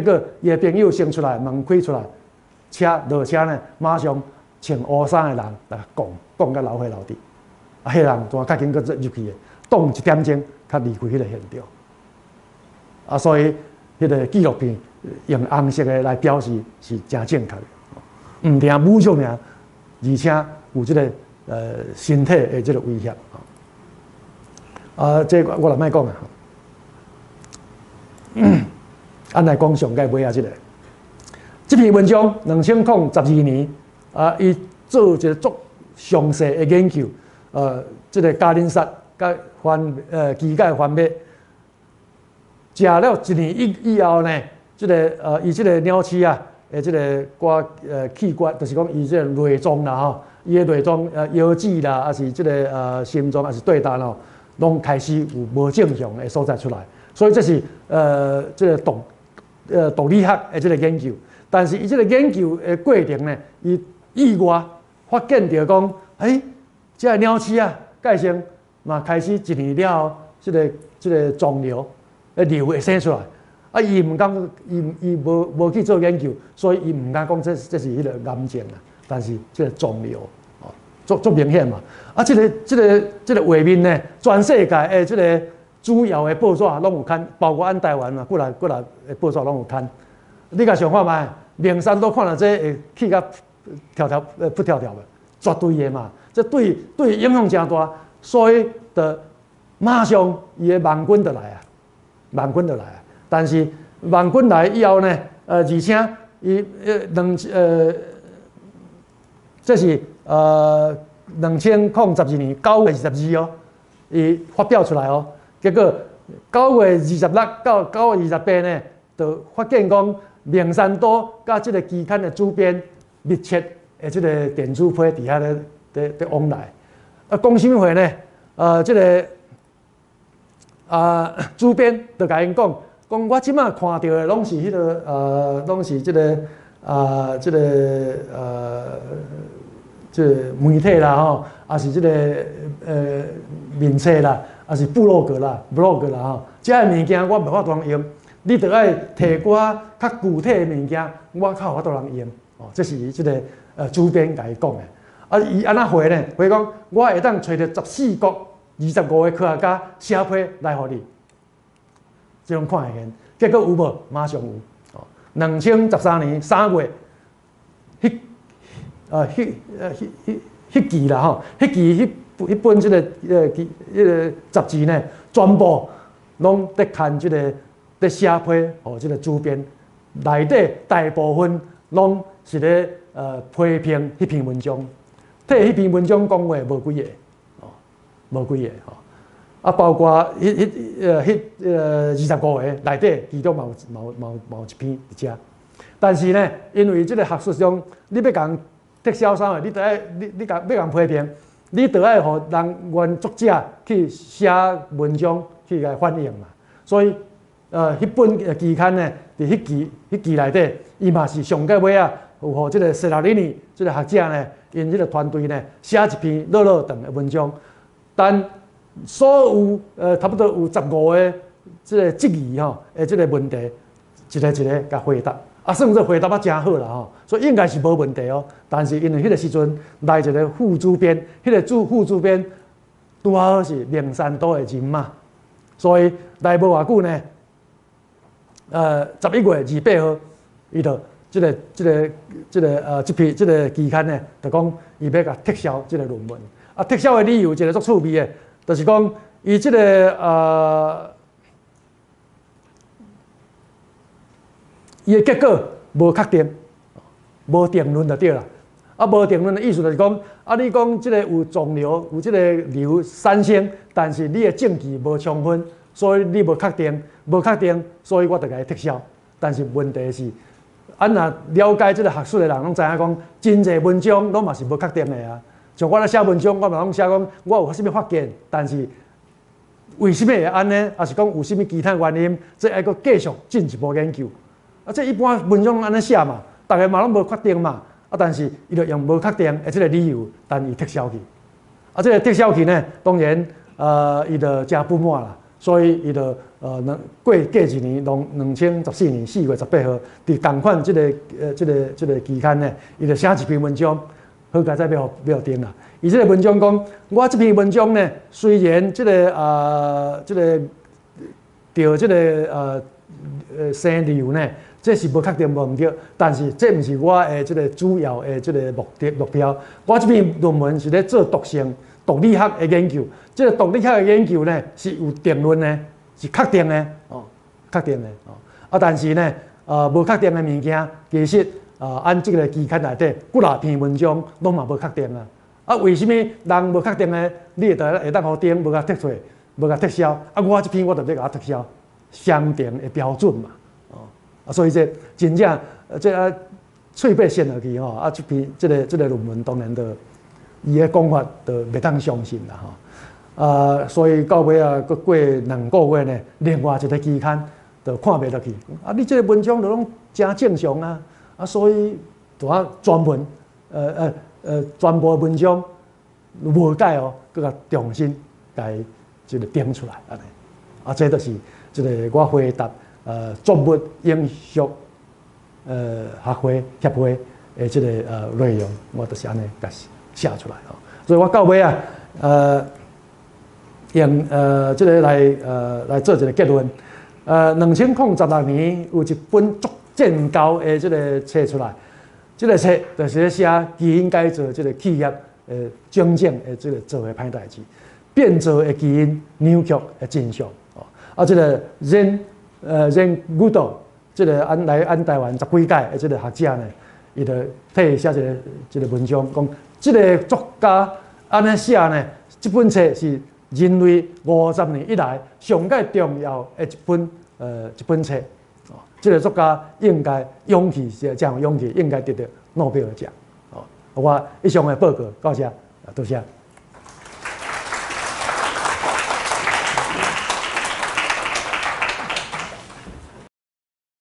結果伊的朋友先出來，門開出來，車落車呢，馬上穿烏衫的人來講，講甲流血流滴。啊，彼人就較緊閣入去的，擋一點鐘，才離開彼個現場。啊，所以彼個紀錄片用紅色的來表示是誠正確的，毋定侮辱爾，而且有這個身體的這個威脅。啊，這個我來莫講啊。按來講上蓋尾仔這個，這篇文章2012年啊，伊做一個足詳細的研究，這個加林殺佮番機械番麥，食了一年以後呢，這個伊這個鳥鼠啊，的這個寡器官，就是講伊這個內臟啦吼，伊的內臟腰子啦，抑是這個心臟，抑是對膽吼，攏開始有無正常的所在出來，所以這是這個毒理學的這個研究，但是伊這個研究的過程呢，伊意外發現著講，欸，這個鳥鼠啊，蓋先嘛開始一年了後，這個腫瘤的瘤會生出來，啊，伊毋敢，伊無去做研究，所以伊毋敢講這是彼個癌症啊，但是這個腫瘤哦，足明顯嘛。啊，這個畫面呢，全世界的這個主要的報紙攏有刊，包括咱台灣嘛，幾來幾來的報紙攏有刊。你共想看覓，明山都看著這會氣甲跳跳噗跳跳的，絕對的嘛。這對影響誠大，所以就馬上伊的網軍就來啊，網軍就來啊。但是網軍來以後呢，而且伊兩這是2012年9月22哦，伊發表出來哦。結果9月26到9月28呢，就發現講明山多佮這個期刊的主編密切的這個電子批佇遐咧往來。啊，講啥物話呢？這個主編就共𪜶講，講我這馬看著的攏是彼個攏是這個啊，這個這個媒體啦吼，抑是這個面冊啦，抑是部落格啦、blog 啦吼，這个物件我無法度通用，你著愛提寡較具體的物件，我較有法度通用。哦，這是這個主編共伊講的。啊，伊按怎回呢？回講我會當揣著14國25個科學家寫批來予你，這種看會見。結果有無？馬上有。哦，2013年3月，彼期啦吼，彼期彼本這個彼個雜誌呢，全部攏佇刊這個佇寫批予這個主編，內底大部分攏是咧批評彼篇文章，替彼篇文章講話無幾個，哦，無幾個吼。啊，包括彼彼彼25個內底，其中嘛有嘛有嘛有嘛有一篇佇遮。但是呢，因為這個學術上，你欲共撤銷啥物，你著愛你共欲共批評，你著愛予人原作者去寫文章去共反映嘛。所以，彼本期刊呢，佇彼期內底，伊嘛是上蓋尾仔有予這個塞拉里尼這個學者呢，𪜶這個團隊呢，寫一篇落落長的文章，但所有差不多有15個這個質疑吼的這個問題，一個一個共回答，啊，算做回答啊誠好啦吼，所以應該是無問題哦。但是因為彼個時陣來一個副主編，彼個副主編拄好是明山多的人嘛，所以來無偌久呢，11月28號，伊就這個這篇這個期刊呢，就講伊欲共撤銷這個論文。啊，撤銷的理由一個足趣味的，就是講伊這個伊的結果無確定，無定論就對啦。啊，無定論的意思就是講，啊，你講這個有腫瘤，有這個瘤產生，但是你的證據無充分，所以你無確定，無確定，所以我就共伊撤銷。但是問題是，啊，若了解這個學術的人攏知影講，真濟文章攏嘛是無確定的啊。像我咧寫文章，我嘛攏寫講我有啥物發現，但是為啥物會按呢？抑是講有啥物其他原因？這愛閣繼續進一步研究。啊，這一般文章攏按呢寫嘛，逐个嘛攏無確定嘛。啊，但是伊就用無確定的這個理由，但伊撤銷去。啊，這個撤銷去呢，當然，伊就誠不滿啦。所以伊就兩過過一年，攏2014年4月18號，佇仝款這個期刊呢，伊就寫一篇文章，好佳哉欲予欲登啦。伊這個文章講，我這篇文章呢，雖然這個著這個生瘤呢，這是無確定無毋對，但是這毋是我的這個主要的這個目的目標。我這篇論文是咧做毒性毒理學的研究，這個毒理學的研究呢是有定論的，是確定的哦，確定的哦。啊，但是呢，無確定的物件，其實啊，按這個期刊內底幾若篇文章攏嘛無確定啊。啊，為啥物人無確定的，你會當會當予登，無共撤退，無共撤銷？啊，我這篇我就欲共撤銷，相同的標準嘛。哦，啊，所以這真正這啊喙尾搧落去吼，啊，這篇這個論文當然就伊的講法就袂當相信啦吼。啊，所以到尾啊，閣過2個月呢，另外一個期刊就看袂落去。啊，你這個文章就攏誠正常啊，啊，所以就啊專門全部文章無改哦，閣共重新共這個登出來按呢。啊，這就是這個我回答作物影響學會協會的這個內容，我就是按呢共寫出來吼。所以我到尾啊，用這個來做一個結論。2016年有一本足戰厚的這個冊出來，這個冊就是咧寫基因改造這個企業種種的這個做的歹代誌，變造的基因扭曲的真相。哦，啊，這個 Jane Goodall，這個按來按台灣十幾屆的這個學者呢，伊就替寫一個文章，講這個作家按呢寫呢，這本冊是人類50年以來上蓋重要的一本冊。哦，這個作家應該勇氣是這樣勇氣，應該得到諾貝爾獎。哦，我以上的報告到這，多謝。